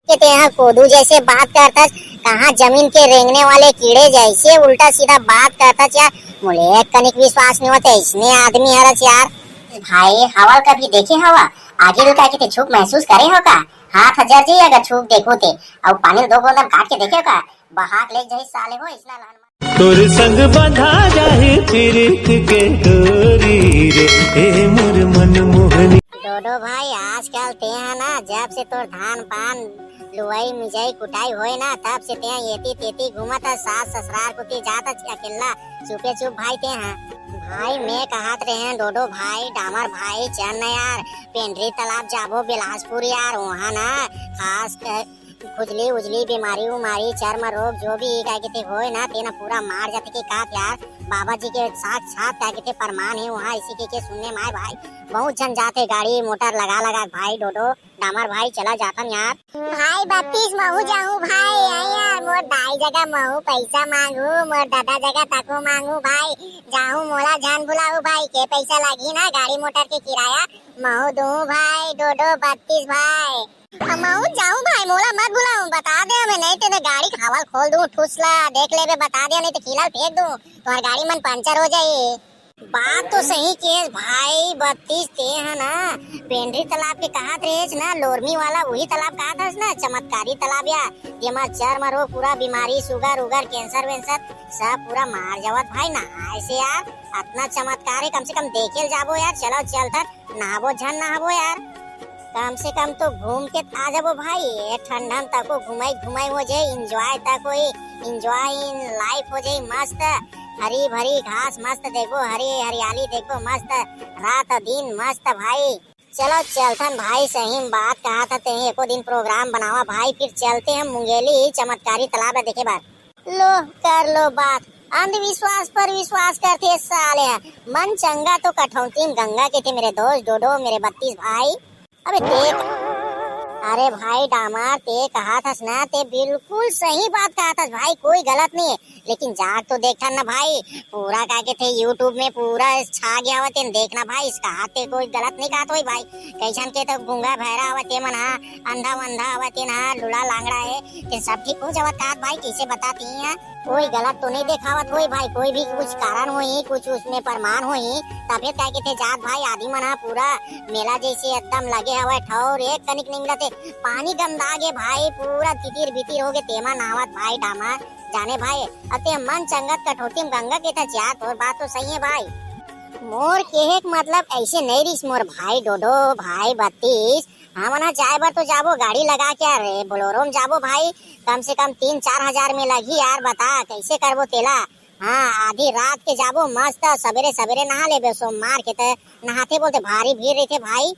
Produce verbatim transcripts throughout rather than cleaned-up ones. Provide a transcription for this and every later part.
के तेहा कोदू जैसे बात करथस, कहाँ जमीन के रेंगने वाले कीड़े जैसे उल्टा सीधा बात करथस यार। मोला एक कनिक विश्वास नहीं होते इसने आदमी हरस यार। भाई, हवा ल कभी देखे हवा? आगी ल का के ते छू के महसूस करे हो का? हाथ ह जर जाही अगर छू के देखू ते। अउ पानी ल दो बूंद म काट के देखे हो का? बहा के ले जाही साले हो, इसना लहन तोर संग बंधा जाही पीरित के डोरी रे, ए मोर मन मोहनी। डोडो भाई, आजकल तेहा ना, जब से तोर धान पान लुवई मिजई कुटाई होय ना, तब से तेहा एती तेती घूमत हस, सास ससुरार कोती जात हस अकेल्ला चुपे चुप भाई तेहा। भाई, मैं कहत रहें डोडो भाई, डामर भाई, चल न यार, पेंडरी तालाब जाबो बिलासपुर यार, वहाँ ना खास कर खुजली उजली, बीमारी उमारी, चर्म रोग जो भी का किथे होय ना, तेन पूरा मार जाथे के का यार। बाबा जी के साक्षात का किथे प्रमाण हे वहाँ, इसी के, के सुनने में आय भाई। बहुत झन जाथे गाड़ी मोटर लगा लगा के भाई। डोडो, डामर भाई, चला जाथन यार। भाई बत्तीस, महू जाहूँ भाई। अई यार, मोर दाई जगह महू पैसा मांगू, मोर दादा जगह तको मांगू भाई। जाहूँ, मोला झन भुलाहू भाई, के पैसा लगही ना गाड़ी मोटर के किराया, महू दूँ भाई। डोडो बत्तीस भाई। महू जाहूँ भाई, मोला मत भुलाहू, बता दे हमें, नहीं तेने गाड़ी के हवा ल खोल दूँ, ठूस ला देख लेबे, बता दे, नहीं तो खीला ल फेंक दूँ, तुम्हार गाड़ी मन पंचर हो जाही। बात तो सही केहेस भाई बत्तीस, तेहा ना पेंडरी तालाब के कहत रहेस ना, लोरमी वाला, वही तालाब कहत हस ना, चमत्कारी तालाब या, जेमा चर्म रोग, पूरा बीमारी, sugar उगर, cancer वेंसर, सब पूरा मार जावत भाई, नहाए से यार, अतना चमत्कार हे, कम से कम देखे ल जाबो यार, चलो चलथन, नहाबो झन नहाबो यार, कम से कम तो घूम के आ जाबो भाई। ये ठंडा में तको घुमाई घुमाई हो जाए, enjoy तक होई, enjoy in life हो जाए मस्त। हरी भरी घास मस्त देखबो, हरी हरियाली देखबो मस्त, रात दिन मस्त भाई। चलो चलथन भाई, सही में बात कहा था तें, एको दिन program बनावा भाई, फिर चलते हैं मुंगेली चमत्कारी तालाब ला देखे बर। लो, कर लो बात। अंधविश्वास पर विश्वास करथे साले ह। मन चंगा तो कठौती में गंगा के थे मेरे दोस्त डोडो, मेरे बत्तीस भाई। अबे ते, अरे भाई डामर, ते कहा थस ना, ते बिल्कुल सही बात कहा थस भाई, कोई गलत नहीं है। लेकिन जाग तो देखथन ना भाई, पूरा का के थे YouTube में पूरा छा गया हवय, तेन देखना भाई, इसका हाथ ते कोई गलत नहीं कहत होई भाई। कैसन के तो गूंगा भैरा हवय ते मन हा, अंधा वंधा हवय तेन हा, लूला लांगड़ा है, ते सब ठीक हो जावत का भाई, कैसे बताती हैं? कोई गलत तो नहीं देखावत होई भाई, कोई भी कुछ कारण होई, कुछ उसमें प्रमाण होई, तबे का के थे जात भाई, आदमी मन हा पूरा मेला जैसे एकदम लगे हवय, ठौर एक कनिक नहीं मिलत हे, पानी गंदा गे भाई, पूरा तितिर बितिर हो गे, तेमा नहावत भाई डामर। जाने भाई, अते मन चंगत कठौती में गंगा के था चिया, तोर बात तो सही है भाई। मोर केहे के मतलब ऐसे नहीं रिस मोर भाई डोडो, भाई बत्तीस, हमन ह जाए बर तो जाबो गाड़ी लगा के, अरे बोलोरो में जाबो भाई, कम से कम तीन चार हजार में लगही यार, बता कैसे करबो तेला। हाँ, आधी रात के जाबो मस्त, सबेरे सबेरे नहा लेबे, सोमवार के ते नहाथे बोलते भारी भीड़ रहिथे भाई।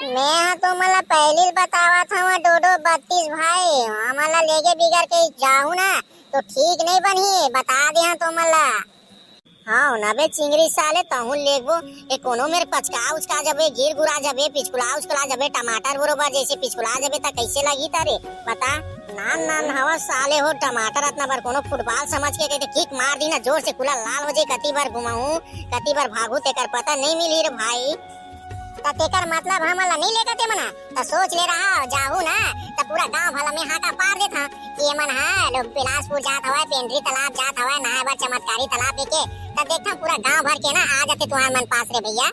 मैं ह तो मला पहली ल बतावत हव डोडो बत्तीस भाई, हमन ला लेगे बिगर के जाहू ना तो ठीक नहीं बनही, बता दे हाँ तो मला। हाँ ना बे चिंगरी साले, तहूँ लेगबो, ए कोनो मेर पचका उचका जबे, गिर गुरा जबे, पिचकुला उचकुला जबे, टमाटर बरोबर जैसे पिचकुला जबे त कैसे लगही तारे, बता। नान नान हवा साले हो, टमाटर अतना बर कोनो football समझ के कहिथे, kick मार दी ना जोर से, कुला लाल हो जाए, कति बार घुमाऊं, कति बार भागू, तेकर पता नहीं मिली रे भाई। त तेकर मतलब हमन ला नहीं लेगत हे मना, त सोच ले रहा जाहू ना, त पूरा गांव भला में हाका पार देत हा कि ये मन हा लोग बिलासपुर जात हवय, पेंडरी तालाब जात हवय, नहाए बर चमत्कारी तालाब देखे, त देखा पूरा गांव भर के ना आ जाते तुहार मन पास रे भैया।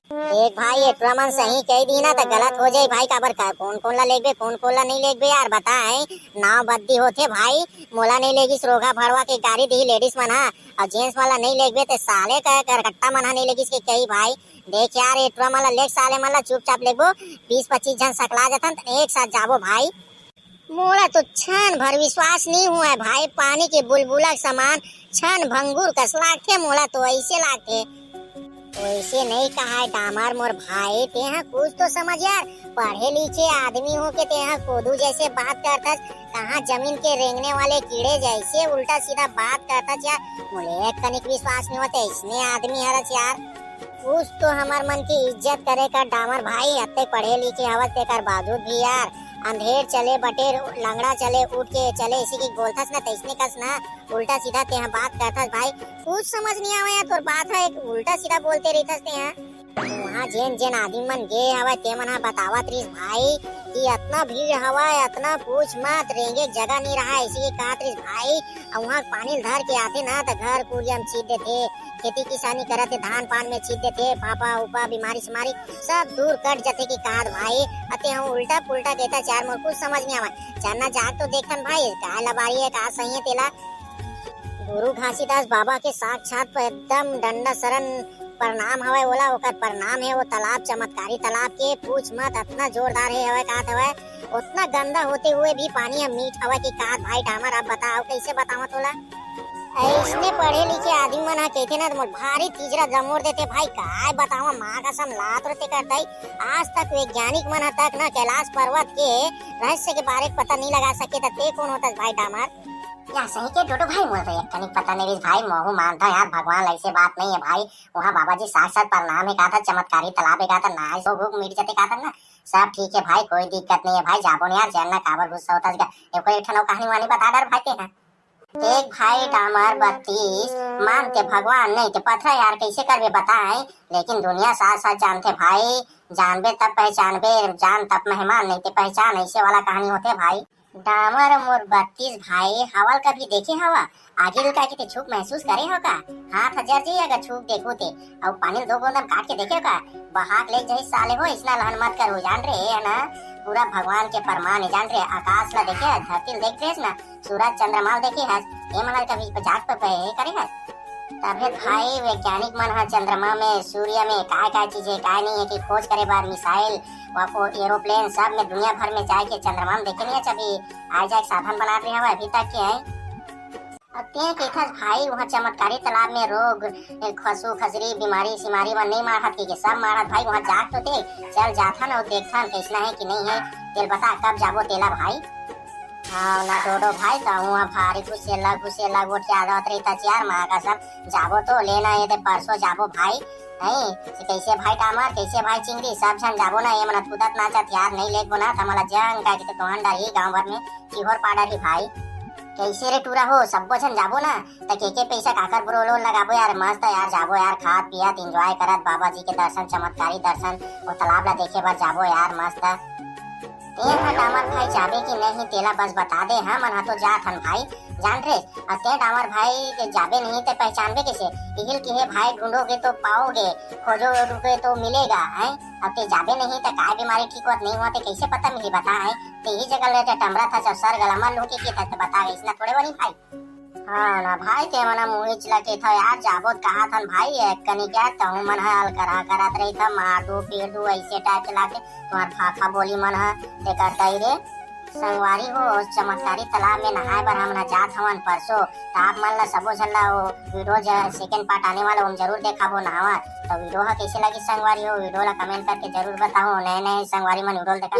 देख भाई, एटुरा मन सही कह दी ना, त गलत हो जाई भाई, काबर का, कौन कौन ला लेगबे, कौन कौन ला नहीं लेगबे यार, बताए, नाव बदली होथे भाई, मोला नहीं लेगिस रोगा भड़वा के गाड़ी दी ladies मन हा, और gents वाला नहीं लेगबे ते साले का करकट्टा मन हा नहीं लेगिस के कही भाई, देख यार, एटुरा मन ला लेग साले मन ला चुपचाप लेगबो, बीस पच्चीस झन सकला जथन, त एक साथ जाबो भाई। मोला तो क्षण भर विश्वास नहीं हुआ है भाई, पानी के बुलबुला के समान क्षण भंगुर कस लागथे, मोला तो ऐसे लागथे। वैसे नहीं कहा है डामर मोर भाई, तेहा कुछ तो समझ यार, पढ़े लिखे आदमी हो के तेहा कोदू जैसे बात करथस, कहाँ जमीन के रेंगने वाले कीड़े जैसे उल्टा सीधा बात करथस यार, मोले एक कनिक विश्वास नहीं होते इसने आदमी हरस यार। कुछ तो हमार मन की इज्जत करे कर डामर भाई, अत्ते पढ़े लिखे हवस तेकर बावजूद भी यार, अंधेर चले बटेर लंगड़ा चले उठ के चले, इसी की बोलथस ना तैसने कस ना, उल्टा सीधा तेहा बात करथस भाई। कुछ समझ नहीं आवे यार तोर बात है, एक उल्टा सीधा बोलते रहिथस तेहा। वहाँ जेन जेन आदमी मन गे हवय ते मन ह बतावत रहिस भाई, कि अतना भीड़ हवय, अतना पूछ मत, रेंगे के जगह नइ रहय, अइसे के कहत रहिस भाई। अउ उहाँ पानी ल धर के आथे ना, त घर कुरिया म छींच देथे, खेती किसानी करत हे, धान पान में छींच देथे, पापा उपा, बीमारी सीमारी सब दूर कट जथे के कहत भाई। अते हम उल्टा पुल्टा कहता चार, मोर कुछ समझ नइ आवय। चल ना जाके तो देखथन भाई, काय लबारी हे, का सही हे तेला। गुरु घासीदास बाबा के साक्षात प-, एकदम डंडा शरण प्रणाम हवय ओला, ओकर प्रणाम हे। वो तालाब, चमत्कारी तालाब के पूछ मत, अतना जोरदार हे हवय, कहत हवय। ओतना गंदा होते हुए भी पानी ह मीठ हवय कि कहत भाई डामर, अब बताओ, कइसे बतावं तोला? अइसने पढ़े लिखे आदमी मन ह कहिथे ना, त मोर भारी तीजरा जमोर देथे भाई, काय बतावं, माँ कसम लात रथे करतई। आज तक वैज्ञानिक मन ह तक ना कैलाश पर्वत के रहस्य के बारे में पता नइ लगा सके, त ते कोन होतस भाई डामर? या सही के डोडो भाई, मोर तो एक कनिक पता नइ रहिस भाई, महू मानथंव यार, भगवान ला अइसे बात नइ हे भाई। उहाँ बाबा जी साक्षात प्रणाम हे कहत हस, चमत्कारी तालाब हे कहत हस, नहाय सो भूख मिट जथे कहत हस ना, सब ठीक हे भाई, कोई दिक्कत नइ हे भाई, जाबो न यार, चल ना, काबर गुस्सा होथस गा, एको एक ठन अउ कहानी वहानी बता डर भाई तें हा। देख भाई डामर बत्तीस, मानते भगवान नइ ते पथरा यार, कइसे करबे बताएं, लेकिन दुनिया साथ साथ जानथे भाई, जानबे तब पहचानबे, जान तब मेहमान, नइ ते पहचान, अइसे वाला कहानी होथे भाई। डामर मोर बत्तीस भाई, हवा ल कभी देखे हवा? आगी ल का किते छू के महसूस करे हो का? हाथ ह जर जाही अगर छू के देखहू ते। अउ पानी ल दो बूंद म काट के देखे हो का? बहा के लेग जाही साले हो, अइसना लहन मत करहू जान रे, हे ना? पूरा भगवान के परमान हे जान रे, आकाश ला देखे हस, धरती ल देख रेहेस ना, सूरज चंद्रमा ल देखे हस, ए मन ल कभी जाग पे, पे हे करे हस? तभे भाई वैज्ञानिक मन ह चंद्रमा में, सूर्य में काय काय चीज हे, काय नइ हे कि खोज करे बर मिसाइल, वा को एरोप्लेन सब में दुनिया भर में जाए के चंद्रमा में देखे नइ हे, अभी आए जाए के साधन बना रहे हवय अभी तक के हे। अब तें कहिथस भाई, उहाँ चमत्कारी तालाब में रोग, ए, खसू, खसरी, बीमारी, सीमारी मन नइ माढ़त के, के सब माढ़त भाई, उहाँ जात तो ते, चल जाथन अउ देखथन कइसना हे कि नइ हे, तेल बता कब जाबो तेला भाई। हाँ ना डोडो भाई, त उहाँ भारी गुस्सेला, गुस्सेला गोठियावत रहिथस यार, माँ कसम, जाबो तो लेना ये दे परसों जाबो भाई, नहीं, से कइसे भाई डामर, कइसे भाई चिंगरी, सब झन जाबो ना, ये मन कूदत नाचत यार, नइ लेगबो ना, त हमला जंग का के तोहन डरही गाँव भर में, चिहोर पाडर ही भाई। कइसे रे टूरा हो, सब्बो झन जाबो ना, त के के पइसा काकर बोल लोन लगाबो यार, मस्त यार जाबो यार, खात पियत enjoy करत बाबा जी के दर्शन, चमत्कारी दर्शन, वो तालाब ला देखे बर जाबो यार, मस्त। तें ह डामर भाई जाबे कि नहीं तेला बस बता दे, हमन ह तो जात हन भाई, जान रे। अउ तें डामर भाई के जाबे नहीं ते पहचानबे कइसे? इहिल कि हे भाई ढूंढोगे तो पाओगे, खोजोगे तो मिलेगा, हैं? अब तें जाबे नहीं त काय बीमारी ठीक होत नहीं होत हे, कइसे पता मिली बता, हैं? ते ही जगह ले ते टमरा था, जब सर गला मर लूं के, के था, तो बता, अइसना थोड़े बनी भाई। हाँ ना भाई, ते मन ह मुहिच ला केथा यार, जाबो त कहा थन भाई, एक कनी क्या तहु मन ह अलकरहा करत रही था, मार दू, पीट दू, अइसे type के लागे तुम्हार फाफा बोली मन ह, ते करता ही रे। संगवारी हो, चमत्कारी तालाब में नहाए बर हमन ह जात हवन परसों, त आप मन ला सबो झन ला वो video ज-, second part आने वाला, ओम जरूर देखाबो नहावा। तो video ह कइसे लगी संगवारी हो, video ला comment करके जरूर बताओ। नए नए संगवारी मन video ला देखा